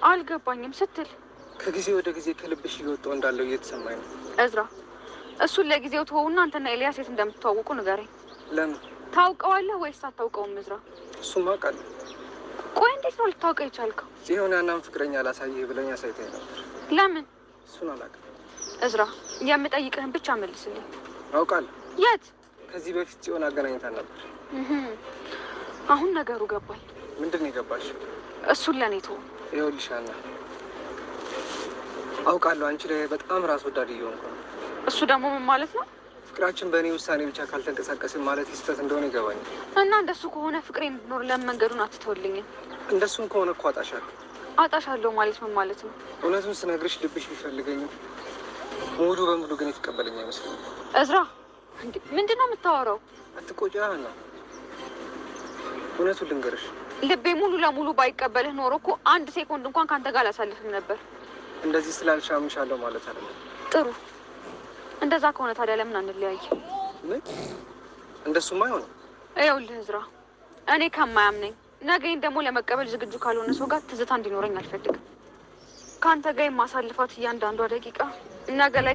አልገባኝም ስትል ከጊዜ ወደ ጊዜ ከልብሽ እየወጣሁ እንዳለው እየተሰማኝ ነው። እዝራ፣ እሱን ለጊዜው ተወውና አንተና ኤልያስ የት እንደምትተዋወቁ ንገረኝ። ለምን? ታውቀዋለህ ወይስ አታውቀውም? እዝራ፣ እሱማ አውቃለሁ። ቆይ እንዴት ነው ልታውቀው የቻልከው? ጽዮን ያናን ፍቅረኛ ላሳይህ ብለኝ አሳይታኝ ነበር። ለምን? እሱን አላውቅም። እዝራ፣ የምጠይቅህን ብቻ መልስልኝ። አውቃለሁ። የት? ከዚህ በፊት ጽዮን አገናኝታን ነበር። አሁን ነገሩ ገባኝ። ምንድን ነው የገባሽ? እሱን ለእኔ ተወው። ይኸውልሽ ሀና፣ አውቃለሁ አንቺ ላይ በጣም ራስ ወዳድ እየሆንኩ ነው። እሱ ደግሞ ምን ማለት ነው? ፍቅራችን በእኔ ውሳኔ ብቻ ካልተንቀሳቀስን ማለት ስህተት እንደሆነ ይገባኛል። እና እንደሱ ከሆነ ፍቅሬ እንድኖር ለምን መንገዱን አትተውልኝም? እንደሱም ከሆነ እኮ አጣሻለሁ። አጣሻለሁ ማለት ምን ማለት ነው? እውነቱን ስነግርሽ ልብሽ ቢፈልገኝም ሙሉ በሙሉ ግን የተቀበለኝ አይመስለኝም። እዝራ፣ እንዴ ምንድን ነው የምታወራው? አትቆጪ ሀና፣ እውነቱን ልንገርሽ። ልቤ ሙሉ ለሙሉ ባይቀበልህ ኖሮ እኮ አንድ ሴኮንድ እንኳን ከአንተ ጋር አላሳልፍም ነበር። እንደዚህ ስላልሽ አምንሻለሁ ማለት አይደለም። ጥሩ፣ እንደዛ ከሆነ ታዲያ ለምን አንለያይ? ምን? እንደሱማ አይሆንም። ይኸውልህ እዝራ፣ እኔ ከማያምነኝ ነገኝ ደግሞ ለመቀበል ዝግጁ ካልሆነ ሰው ጋር ትዝታ እንዲኖረኝ አልፈልግም። ከአንተ ጋር የማሳልፋት እያንዳንዷ ደቂቃ ነገ ላይ